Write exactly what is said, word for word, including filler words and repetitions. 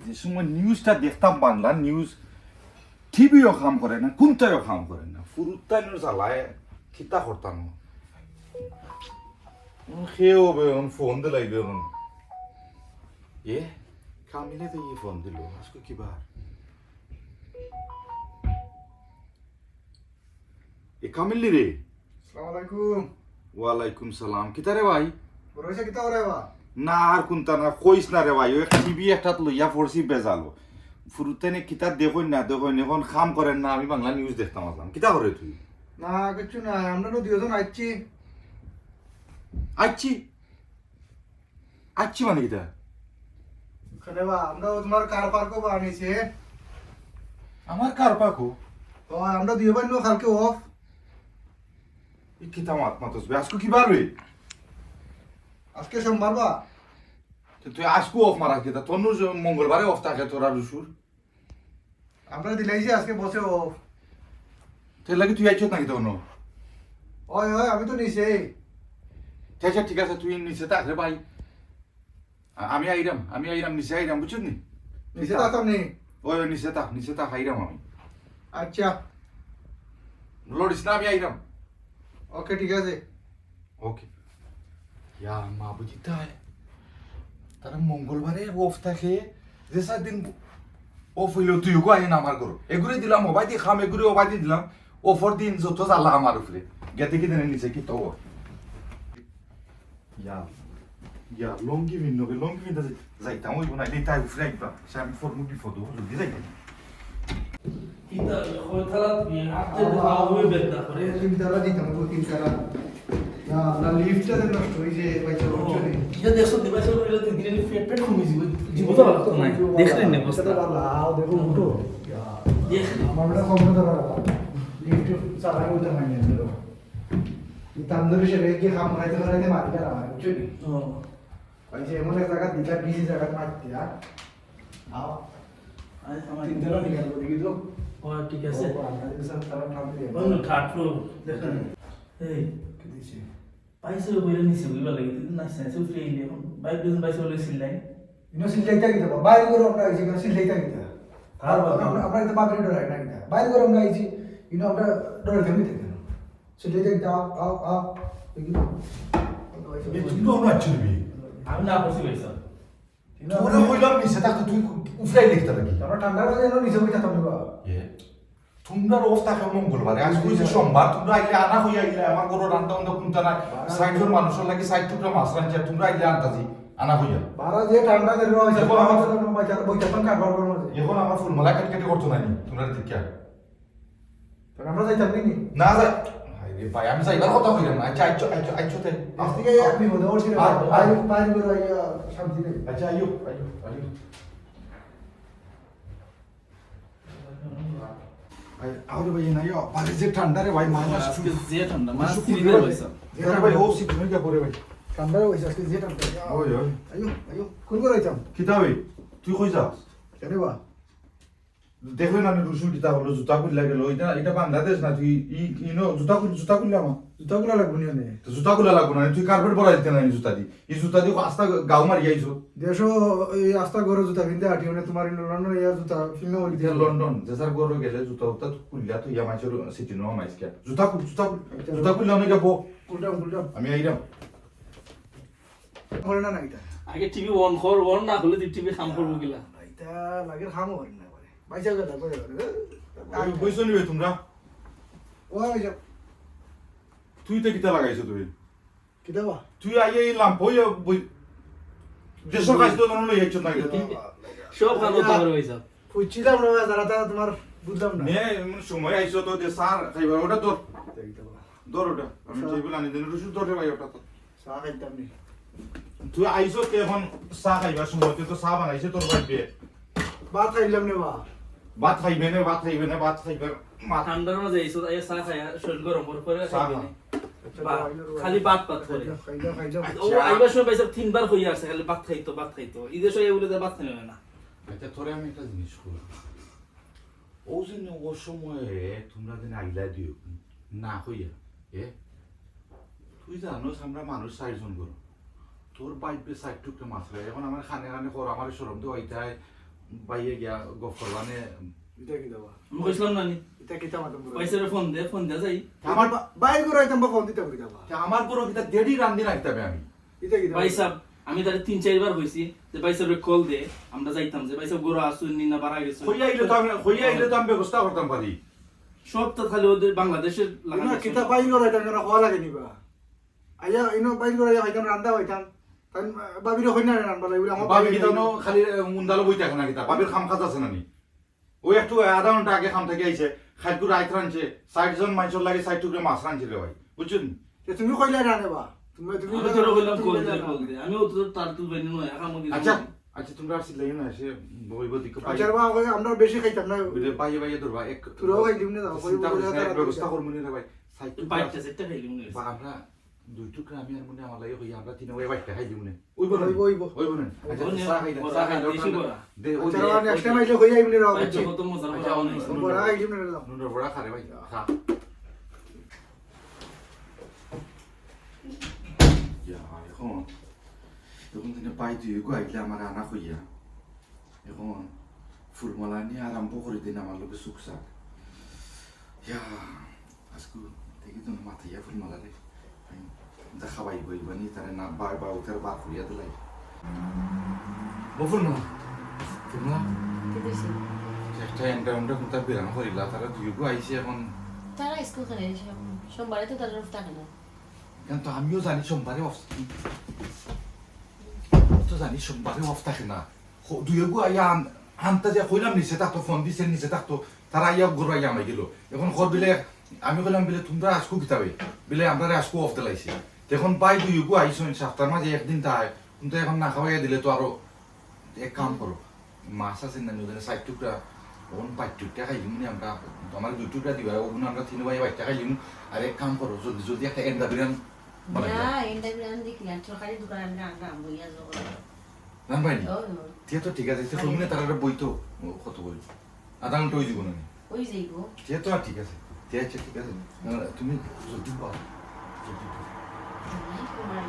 যে সময় নিউজটা দেখতাম, বাংলা নিউজ, টিভিও কাম করে না, কুন্তাও কাম করে না, ফুরুত্তাইনর জ্বালায় কিতা করতাম। কেউ ফোন দিলাইবে এখন। এ, কামিলে তো ইয়ে ফোন দিল, আজকে কি বার? এ কামিল নি রে? আসসালামু আলাইকুম। ওয়ালাইকুম সালাম। কিতা রে ভাই? বড় ভাই, কিতা করে বা? না, আর কুন্তা না, কইস না রে ভাই, ওই টিভি একটাত লইয়া পড়ছি বেজালো। ফুরুত্তাইনে কিতা দেখইন না দেখইন, এখন কাম করের না, আমি বাংলা নিউজ দেখতাম আসলাম। কিতা করে তুই? না, কিচ্ছু না, আমরা তো দুইজন আইছি। আইছি? আইছি মানে কিতা? কেনে বা, আমরা ও তোমার কার পার্কও বা আনিছে। আমার কার পার্কও? ও, আমরা দুই ভাই নিয়ে কালকে অফ। ই কিতা মাত মাতস বে? আজকে কি বার বে? আজকে সোমবার বা। তো তুই আজকে অফ মারাস কিতা? তোর নু মঙ্গলবারে অফ থাকে তোরা রুসুর। আমরা দিলাইছি আজকে বসে অফ। তোর লাগি তুই আইছত নাকি তখন? ওই, ওই, আমি তো নিচে। আচ্ছা, ঠিক আছে, তুই নিচে থাক রে ভাই। আ-, আমি আইরাম, আমি আইরাম, নিচে আইরাম, বুঝছস নি? নিচে থাক নি? ওই, ওই, নিচে থাক, নিচে থাক, আইরাম আমি। আচ্ছা। লড়িস না, আমি আইরাম। ওকে, ঠিক আছে। ওকে। ইয়া, মা বুঝি তাই। তারা মঙ্গলবারে অফ থাকে, যে সাত দিন অফ হইলেও তুই ওগো আইন আমার ঘর। এগুরে দিলাম, ওবায়দি খাম, এগুরে ওবায়দি দিলাম। অফর দিন যত জ্বালা আমার উপরে। গেতে কি দিনে নিচে কি তো? ইয়া, ইয়া, লুঙ্গি পিনলো বে, লুঙ্গি পিনতে যাই-, যাইতাম অইবো না, এটাই তাই উফরে আইবা। সে আমি ফর্মু বিপদ, ও জলদি যাইতাম। কিতা, কয় তালা তুমি? আটতে তো পাও হয়ে বেদনা করে। তিন তালা দিতাম, ও তিন তালা। না, না, লিফটটা তো নষ্ট হয়ে যায়, ভাই, চলো, ও, চলে। ইয়া দেখছো, দিবা চলো, এটা দুই দিনে পেট পেট কমে যাবে। জীবন তো ভালো লাগতো না। দেখলেন না এটা তো অবস্থা? ভালো, আও, দেখো, উঠো। দেখ। আমার ওটা কম কথা বলা। লিফট চালাই উঠতে হয় না, ধরো। এই তান্দুরি সেটা কি খাম খাইতে খাইতে মারি গেল আমার, বুঝছো নি? ও। ওই যে এমন এক জায়গা দিলা, বিজি জায়গা মারতে, হ্যাঁ? আও। আরে, আমার তিন দিনও নিয়ে গেল, দেখি তো। ও, ঠিক আছে। ও, আল্লাহ, এই সব তারা ঠাপ দিয়ে। অন্য থার্ড ফ্লোর, দেখেন। এই। কি দিছে? পাইছে, ওই বইটা নিচে, ওই বেলা গেছে, না, না, সে ফ্রি এখন। বাইক দুজন পাইছে বলে সিল নাই। ইনো সিল যাইতা কিতা? বাইরে করে আমরা আইছি, ইনো সিল যাইতা কিতা? আর আমরা, আমরা, আমরা এটা বাপরে ডরাই না কিতা? বাইরে করে আমরা আইছি, ইনো আমরা ডরাই থাকি কিতা? সিল যাইতা কিতা? আও, আও, আও। দেখি। এ, তুমি তো অন্য আছো রে। আমি না করছি ভাই স্যার। তোরে কইলাম নিচে থাকতে, তুই উফরাই লিখতে লাগি। আমরা ঠান্ডা বাজে এনে নিচে বই থাকতাম রে বা। এ, তোমরা অফ থাকে মঙ্গলবারে, আজ কইছি সোমবার, তোমরা আইলে আনা হইয়া আইলে, আমার ঘরো রান্না বান্না কুন্তা নাই, বারা ষাইট জন মানুষর লাগি ষাইট টুকরা মাছ রানছি, আর তোমরা আইলে আন্তাজি আনা হইয়া। বারা যে ঠান্ডা দের রয়েছে, দেখো আমার বাচ্চা, বাচ্চা, বাচ্চা, কারবার করার মাঝে। এখন আমার ফুলমালা কাটকাটি করতো না নি, তোমরা দেখিয়া। তে আমরা যাইতাম নি? না যাই। হায় রে ভাই, আমি যাইবার কথা কইলাম না। আচ্ছা, আচ্ছা, আচ্ছা, আচ্ছা, তে। আজ থেকে এক বিপদে পড়ছি রে ভাই। আয়, আয়। বাইরে, বাইরে বেরো, আইয়া শান্তি নেই। আচ্ছা, আইও, আইও, আইও। আয়, আও রে ভাই, না, আইও। বাইরে যে ঠান্ডা রে ভাই, মাইনাস আজকে টু। যে ঠান্ডা, মাইনাস টু থ্রি রে ভাই। ভাই সাহেব। এ রে ভাই, ও সিট হইয়া পড়ে ভাই। ঠান্ডা রে ভাই, আজকে যে ঠান্ডা। ওই, ওই। আইও, আইও। কোন করে আইতাম? কিতা ভাই? তুই কই যাস? কেনে বা? দেখলে না, আমি রুশু কিতা হলো, জুতা খুললা গেল। এটা, এটা বাংলাদেশ না, তুই ই-, ইনো জুতা খুল, জুতা খুললে আমার। জুতা খুলা লাগবো নি অনে? তো জুতা খুলা লাগবো না, তুই কার্পেট ভরাই দিতে না এই জুতা দি। এই জুতা দি আস্তা গাউ মারি আইছো। দেশো এই আস্তা ঘরো জুতা পিনতে আটি, মানে তোমার ইনো লন্ডন ইয়া জুতা পিনলে ওই এটা দিয়ে। লন্ডন, যে স্যার ঘরো গেলে জুতা উতা খুললা তো ইয়া মাইছর সিটি নোয়া মাইছ কিয়া? জুতা খুল, জুতা খুল, আচ্ছা। জুতা খুললে আমি যাবো। খুলতাম, খুলতাম। আমি আইরাম। করে না, না, এটা। আগে টিভি অন কর, অন না করলে তুই টিভি কাম করবো কিলা? এটা লাগে কামও করে না, করে। বাইশে হাজার টাকা করে, করে। ওই, কইছো নিবে তোমরা? ও, ওই যে। তুই তো কিতা লাগাইছো তুই? কিতা বা? তুই আইয়া এই লাম্প হইয়া বই-, দেশর কাজ তো তোমরা লই আইছো না কিতা? সব কাম করতে পারো, ভাই সাহেব। বুঝছিলাম না, যারা তারা তোমার বুঝলাম না। নে, এমন সময় আইছো তো যে চা খাইবা, ওটা ধর। এই তো বা। ধর ওটা। আমি চা। টেবিল আনি দিন, রুশু ধর রে ভাই ওটা তো। চা খাইতাম নি। তুই আইছো তে এখন চা খাইবার সময়, তুই তো চা বানাইছে তোর ভাইবে। ভাত খাইলাম নে বা। ভাত খাইবে না, ভাত খাইবে না, ভাত খাইবার মা- ঠান্ডার মাঝে আইছো, আইয়া চা খাইয়া শরীর গরম করে পরে চা খাইবে খা। নি। আচ্ছা, বা, খাইলাম, খালি ভাত ভাত করে। খাইলাম, খাইলাম। ও আইবার সময় ভাই সাহেব তিনবার কইয়া আসছে, খালি ভাত খাইতো, ভাত খাইতো। ঈদের সময় বলে যে ভাত খাইলে হয় না। আচ্ছা, তোরে আমি একটা জিনিস কই। ও যে ও সময়ে তোমরা দিন আইলা দিও, না কইয়া, এ? তুই জানোস আমরা মানুষ চাইরজন করো। তোর বাইপে চাইর টুকরা মাছ খায়। এখন আমার খানে খানে কর, আমার শরম তো হইতাই। ভাইয়ে গিয়া গফ করবানে। ইটা কিতা বা? আমি কইছিলাম না নি? ইটা কিতা মাতলাম? ভাইসাবরে ফোন দে, ফোন দে যাই। আমার বা-, বাইর ঘরো আইতাম বা ফোন দিতাম কিতা বা? তে আমার ঘরো কিতা দেরি রান্ধি না কিতা বে আমি? ইটা কিতা বা? ভাইসাব, আমি তারে তিন চাইরবার কইছি যে ভাইসাবরে কল দে, আমরা যাইতাম যে ভাইসাব ঘরো আছইন নি না বারা গেছইন। কইয়া আইলে তো আমি, কইয়া আইলে তো আমি ব্যবস্থা করতাম পারি। সব তো খালি ওদের বাংলাদেশের লাগা ইনো গেছে। কিতা বাইর ঘরো আইতাম কেনে কওয়া লাগে নি বা? আইয়া ইনো বাইর ঘরো আইয়া খাইতাম, রান্দা খাইতাম। তাই ভাবিরে কই না রানবা লাগি, আমার ভাবি কিতা অনো খালি মুন্দালো বই থাকে না কিতা? ভাবির কাম কাজ আছে না নি? ওই একটু আধা ঘন্টা আগে কাম থাকি আইছে, খাইলকু রাইত রানছে, ষাইট জন মানষর লাগি ষাইট টুকরা মাছ রানছে রে ভাই, বুঝছইন? তে তুমি কইলা রানে বা? তুমি, তুমি আমি তোরে কইলাম তুমি কল কইলা দে, না। কল দে। আমি অত তার তুই বাইনি নয়, এখন আমাকে আচ্ছা, আচ্ছা, তোমরা আর চিল্লাইও না, সে বইব দিকে পাই। আচ্ছা, বা, ওই আমরা বেশি খাইতাম না। বুঝলে, পাইয়ে পাইয়ে ধরবা, এক তোরাও খাইলি না, ওই, চিন্তা ওই, করিস না, ওই, এক ওই, ব্যবস্থা করবো নি রে ভাই। ষাইট টুকরা বাইরটা আছে। সেটা খাইলি মনে হয়। বা আমরা দুই টুকরা আমি আর মনে আমার লাগে হই, আমরা তিনে ওই বাইরটা খাই দিমু নে। ওই বলে, ওই, ওই, ওই। ওই বলে। আচ্ছা, ওই নে, চা খাইলে, বড় চা খাইলে, দেশি ওটা বড়া। দে, ওই আচ্ছা, দে, বা, ওই next দে। time আইলে কই আইবি রে, আচ্ছা, কত মজার আচ্ছা, বড়া অন্য, বানাইছে। অন্য বড়া বড়া। খাইলি না রে, দাও। নুনর বড়া খা রে ভাই, খা। ইয়া, এখন, এখন দিনে পাই তুই এগো আইলে আমার আনা কইয়া। এখন ফুলমালা নিয়ে আরম্ভ করে দিন আমার লোকে সুকসাক। ইয়া, আজকু দেখি তো মাথাইয়া ফুলমালা রে। দেখা পাই বই বানি তারে না বার বার উঠার বার করিয়া দিলাই। ও ফুলমালা, ফুলমালা, কি দিছি? একটা এন্ডা উন্ডা কোনটা বেরাম করিলা, তারা দুইগো আইছে এখন। তারা স্কুল খানে সোম-, সোমবারে তো তারা অফ থাকে না। এখন তো আমিও জানি সোমবারে অফ, তো জানি সোমবারে অফ থাকে না। হ-, দুইগো আইয়া আন-, আনতা যে কইলাম নিচে থাকতো, ফোন দিছে নিচে থাকতো, তারা আইয়া ঘরো আইয়া আমায় দিল। এখন খর বিলে আমি কইলাম বিলে তোমরা আজকু কিতাবে, বিলে আমরা আজকু অফ দিলাইছি। এখন পাই দুইগো আইছইন সপ্তাহের মাঝে একদিন তাই, কিন্তু এখন না খাওয়াইয়া দিলে তো আরো এক কাম করো, মাছ আছে না, ওদের ষাইট টুকরা, ওখান পাঁচ টুকরা খাইলিমু নি আমরা, আমার দুই টুকরা দিবা, ওখানে আমরা তিন ভাই বাইরটা খাইলিমু। আর এক কাম করো, জলদি জলদি একটা এন্ডা বিরান বানাই দাও। না, এন্ডা বিরান দেখি না, তরকারি দোকান আমি রান্না বইয়া যাবো। রান ভাই নি? ওই, ওই। ঠিক তো ঠিক আছে, তুই কমনে তারা বই তো, ও, কত বই? আধা ঘন্টা হয়ে যাবো না নি? ওই যাইবো। ঠিক তো আর ঠিক আছে, ঠিক আছে, ঠিক আছে। না, না, তুমি জলদি পাও, জলদি পাও। নাই তোমার।